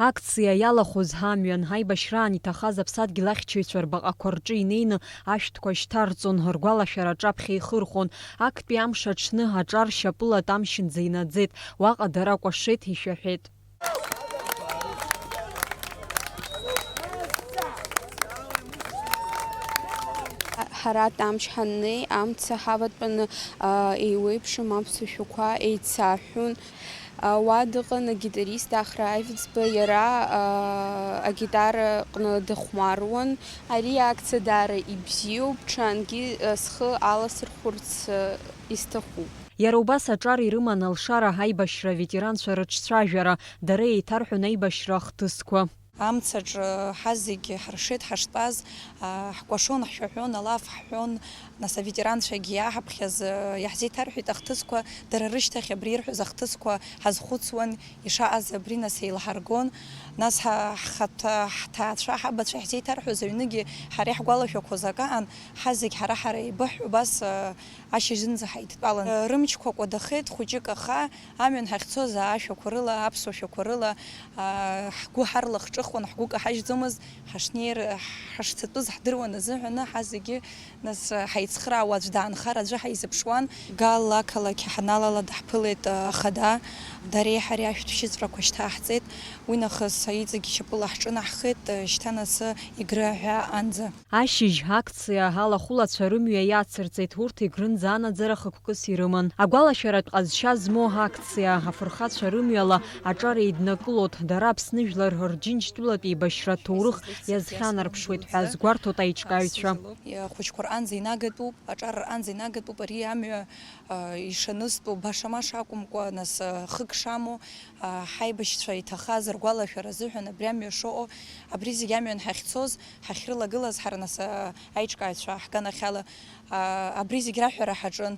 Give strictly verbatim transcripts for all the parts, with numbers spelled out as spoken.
Акциа иалахәыз амҩан, аибашьраан иҭахаз аԥсадгьыл ахьчаҩцәа рбаҟақәа рҿы инеины ашәҭқәа шьҭарҵон, ргәалашәара аҿаԥхьа ихырхәон. Актәи амш аҽны аҿар шьапыла Тамшьынӡа инаӡеит, уаҟа дара кәашеит, ишәаҳәеит. Ҳара Тамшь ҳаннеи, амца ҳаватәаны, а, еиуеиԥшым аԥсуа шәақәа еицаҳҳәон. А, уа дыҟан агитарист Ахра Аивӡба, иара, а, агитараҟны дыхәмаруан. Ари акциа даара ибзиоуп, ҽангьы, а, схы аласырхәырц, а, исҭахуп. Иара убас аҿар ирыман алшара аибашьра аветеранцәа рыҿцәажәара, дара еиҭарҳәон аибашьра ахҭысқәа. Амцаҿы ҳазегь ҳаршеит ҳаштәаз, а, ҳкәашон, ҳшәаҳәон, алаф ҳҳәон, нас аветеранцәагьы иааҳаԥхьаз, а, иаҳзеиҭарҳәеит ахҭысқәа, дара рышьҭахь абри ирҳәоз ахҭысқәа ҳазхәыцуан, ишаҟаз абри нас еилҳаргон, нас ҳа-, ҳхаҭа-, ҳҭаацәа, ҳабацәа иаҳзеиҭарҳәоз аҩныгьы ҳара иаҳгәалашәақәоз акаан, ҳазегь ҳара-ҳара еибыҳҳәо убас, а, ашьыжьынӡа ҳаидтәалан. Рымчқәа кәадахеит, хәыҷык аха, амҩан ҳахьцоз аашәақәа рыла, аԥсуа шәақәа рыла, аа, ҳгәы ҳарлахҿыхуан, ҳгәы каҳажьӡомызт, ҳашнеир, ҳашцатәыз ҳдыруан азыҳәаны, ҳа зегьы, нас, ҳаицхраауа аӡә даанхар аӡәы ҳаизыԥшуан. Гал ақалақь ҳаналала даҳԥылеит, ахада, дареи ҳареи ашәҭ шьыҵәрақәа шьҭаҳҵеит. Уи нахыс иҵегь шьапыла ҳҿынаҳхеит, шьҭа нас Егры аҳәаа анӡа. Ашьыжь акциа алахәылацәа рымҩа иацырҵеит, урҭ Егрынӡа анаӡара хықәкыс ирыман. Агәалашәаратә ҟазшьа змоу акциа, афырхацәа рымҩала аҿар еиднакылоит, дара Аԥсны жәлар рџьынџьтәылатә еибашьра аҭоурых иазхьанарԥшуеит ҳәа азгәарҭоит аиҿкааҩцәа. Ахәыҷқәа рҟынӡа инагатәуп, аҿар рҟынӡа инагатәуп ари амҩа, а, ишанызтәу баша-маша акәымкәа, нас, а, хык шамоу, а, ҳаибашьцәа иҭахаз ргәалашәара азыҳәан абри амҩа шыҟоу, абри зегь амҩан ҳахьцоз, ҳахьрылагылаз ҳара нас, а, аиҿкааҩцәа ҳганахьала, а, абри зегь раҳәара ҳаҿын.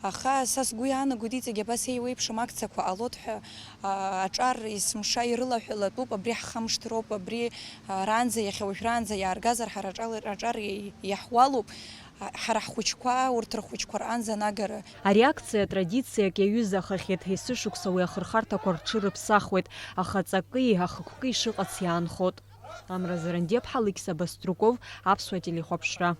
Аха са сгәы иаанагоит, иҵегь абас еиуеиԥшым акциақәа ҟалоит ҳәа, а, аҿар есымша ирылаҳәалатәуп, абри ҳхамышҭроуп, абри, а, раанӡа, иахьа уажәраанӡа иааргазар, ҳара аҿар, аҿар иаҳ-, иаҳуалуп, а, ҳара ҳхәыҷқәа, урҭ рхәыҷқәа рҟынӡа анагара. Ари акциа традициак иаҩызахахьеит, есышықәса уи ахырхарҭақәа рҽырыԥсахуеит, ахаҵаки ахықәки шыҟац иаанхоит. Амра Зарандиаԥҳа, Алықьса Баструков, Аԥсуа телехәаԥшра.